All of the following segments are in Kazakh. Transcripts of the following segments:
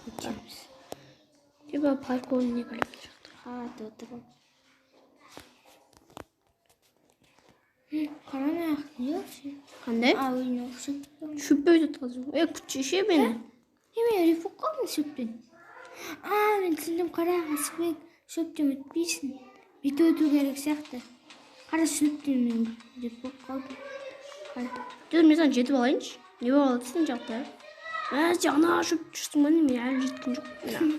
Өтеміз. Типа паркур не біліп шықты. Қатып отыр. Қара, ана не вообще? Қандай? А, ойын ұқсап. Шөппе өтеді қазір. Е, күтші ше мені. Е, мен рефук қалдым шөптен. А, мен түсіндім, қара, Асылбек, шөптен өтпейсің. Бүйтіп өту керек сияқты. Қара, шөптен мен рефук қалдым. Қара. Жүр, мен саған жетіп алайыншы. Не болып қалды сен жақта? Ә, сен ана шөп жүрсің ба, не? Мен әлі жеткен жоқпын.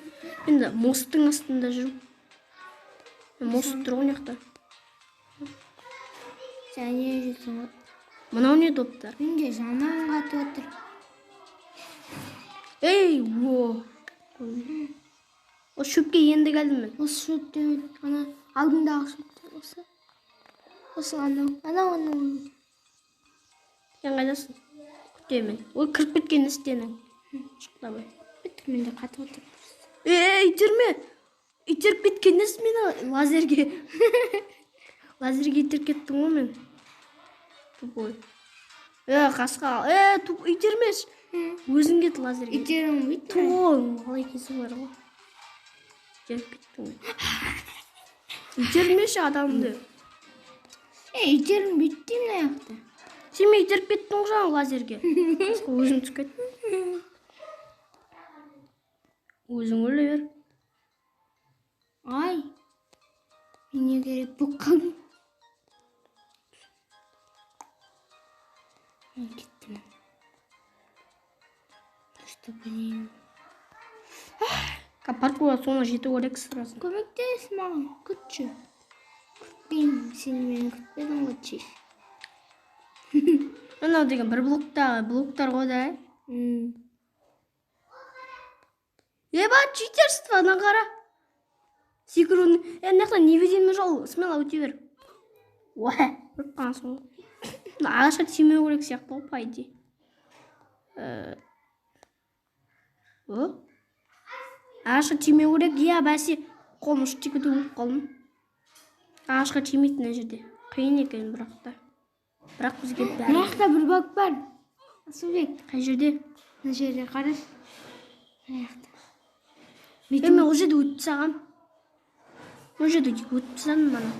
Енді мосттың астында жүрмін. Мост тұр ғой мына жақта. Сен не жүрсің ғой? Мынау не доптар? Менде жаман қатып отыр. Ей, о. О, шөпке енді келдім мен. Осы шөптен өт, ана алдыңдағы шөптен осы. Осы анау, анау, анау. Сен қайдасың? Күтемін. Ой, кіріп кеткен істенің. Шық давай. Бітті, менде қатып отыр. Ей, итерме. Итеріп кеткен несі мені лазерге? Лазерге итеріп кеттім ғой мен. Тупой. Е, қасқа. Е, туп, итермеш. Өзің кет лазерге. Итерім бүйтті. Тон, қалай екенсің бар ғой. Итеріп кеттің ғой. Итермеші адамды. Е, итерім бүйтті мына жақта. Сен мені итеріп кеттің ғой жаңа лазерге. Қасқа өзің түсіп кеттің. Өзің өле бер. Ай. Мен не керек болып қалдым. Мен кеттім. Что, блин. Паркурға соңына жету керек сразу. Көмектес маған, күтші. Күтпеймін, сен мені күтпедің ғой, чеш. Анау деген бір блоктағы блоктар ғой да. Еба, читерство, ана қара. Секіруін. Е, мына жақта невидимый жол, смело өте бер. Уә, өліп қалғансың ғой. Мына ағашқа тимеу керек сияқты ғой, по идее. О? Ағашқа тимеу керек, иә, бәсе, қолым ұшып тиіп кетіп өліп қалдым. Ағашқа тимейді мына жерде. Қиын екен бірақ та. Бірақ бізге бәрі. Мына жақта бір блок бар. Асылбек. Қай жерде? Мына жерде қарашы. Мына жақта. Е, мен ол жерде өтіп тастағанмын. Ол жерде өтіп тастадым ана.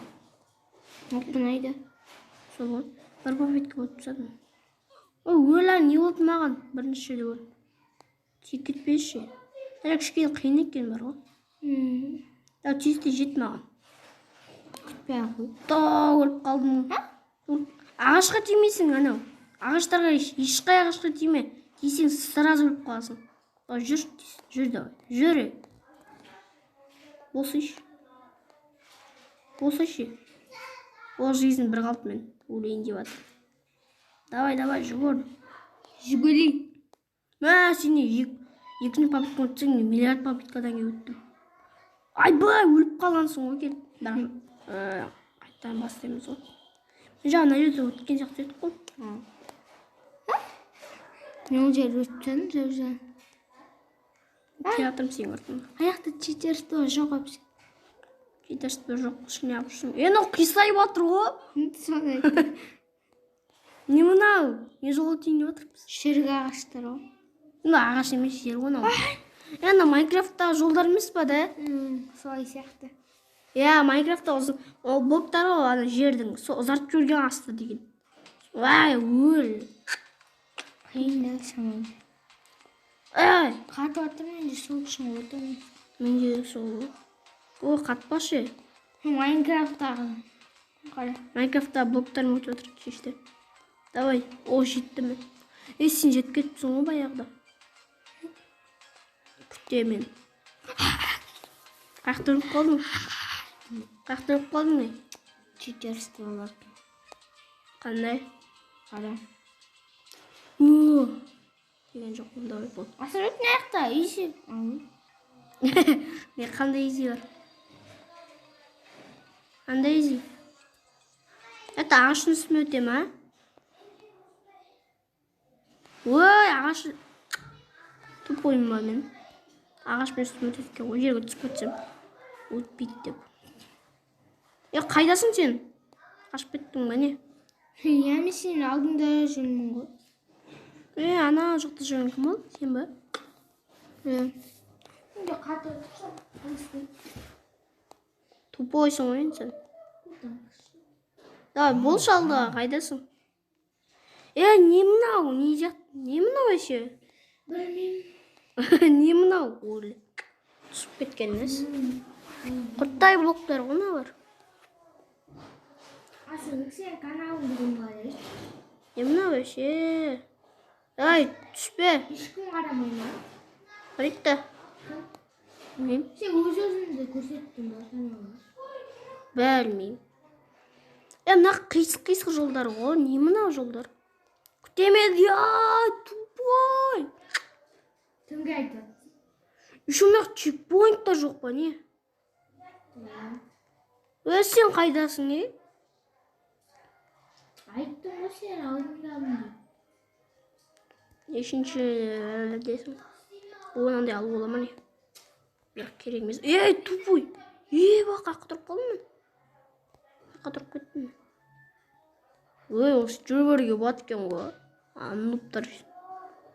Оп-оңайды. Сол ғой. Бір попытка өтіп тастадым. Ой, өлә, не болды маған? Бірінші жерде өл. Тиіп кетпеші. Әлі кішкене қиын екен бар ғой. Да, тез тез жет маған. Күтпей ақ қой. Та, өліп қалдым. Ағашқа тимейсің анау. Ағаштарға ешқай ағашқа тиме. Тисең сразу өліп қаласың. Давай, жүр, жүр давай. Жүр. Болсайшы. Болсайшы. Ол жизнь бір қалды мен. Өлейін деп жатыр. Давай, давай, жүгір. Жүгірейін. Мә, сен не, екінші попытка өтсең, мен миллиард попыткадан кейін өттім. Айбай, өліп қалғансың ғой келіп. Бірақ, қайтадан бастаймыз ғой. Мен жаңа мына жерде өткен сияқты едік қой. Мен ол жерде өттім, жап-жаңа. Келе жатырмын сенің артыңнан. Аяқта читерство жоқ вообще. Читерство жоқ, шыны ұшын. Е, мынау қисайып жатыр ғой. Соны айттым. Не мынау? Не жолға тиін деп жатырмыз? Шірік ағаштар ғой. Мына ағаш емес, жер ғой мынау. Е, ана Майнкрафттағы жолдар емес па да? Солай сияқты. Иә, Майнкрафтта ұзын, ол блоктар ғой, ана жердің, сол ұзартып жіберген асты деген. Уай, өл. Қиын да шамалы. Ай! Қатып жатыр менде, сол үшін отырмын. Менде сол. Ой, қатпашы. Майнкрафттағы. Қара. Майнкрафтта блоктармен өтіп жатыр шешті. Давай, о, жетті мен. Е, сен жетіп кетіпсің ғой баяғыда. Күтемін. Қаяқта өліп қалдың? Қаяқта өліп қалдың не? Читерство бар. Қандай? Қара. О! Деген жоқпын, давай бол. Асылбек мына жақта, изи. Не, қандай изи бар? Қандай изи? Это ағаштың үстімен өте ма? Ой, ағаш тупоймын ба мен? Ағашпен үстімен өтеді екен ғой, жерге түсіп кетсем өтпейді деп. Е, қайдасың сен? Қашып кеттің ба не? Иә, мен сенің алдыңда жүрмін ғой. Е, ана жақта жүрген кім ол? Сен ба? Иә. Менде қатты тұрсам. Тупойсың ғой енді сен. Давай, болшы алдыға, қайдасың? Е, не мынау? Не жақ? Не мынау вообще? Білмеймін. Не мынау? Өлі. Түсіп кеткен несі? Құрттай блоктар ғой мыналар. Асылбек, сен каналың деген бар еді. Не мынау вообще? Ай, түспе. Ешкім қарамай ма? Қарайды да. Білмеймін. Сен өз өзіңді көрсеттің ба каналға? Білмеймін. Е, мына қисық қисық жолдар ғой. Не мынау жолдар? Күтемеді, я, тупой. Кімге айтады? Еще мына чекпоинт та жоқ па, не? Иә. Е, сен қайдасың, е? Айттым ғой, сен алдындамын деп. Нешінші десің? О, мынандай алуға бола ма, не? Бірақ керек емес. Ей, тупой. Е, ба, қаяққа тұрып қалдым мен? Қаяққа тұрып кеттім мен? Ой, осы жүре беруге болады екен ғой. А, нубтар.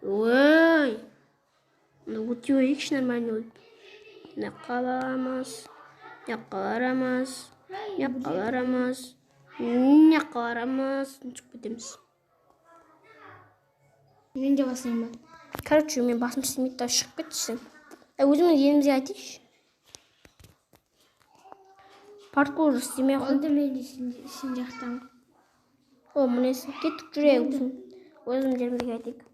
Ой. Мында өте берейікші, нормально өтіп. Мына жаққа барамыз. Мына жаққа барамыз. Мына жаққа барамыз. Мына жаққа барамыз. Түсіп кетеміз. Мен де басайын ба? Короче, мен басым істемейді да, шығып кетші сен. Ә, өзімнің елімізге айтайықшы. Паркур істемей ақ қой. Онда мен де сен жақтан. О, мінесі, кеттік, жүрейік, өзім жерімізге айтайық.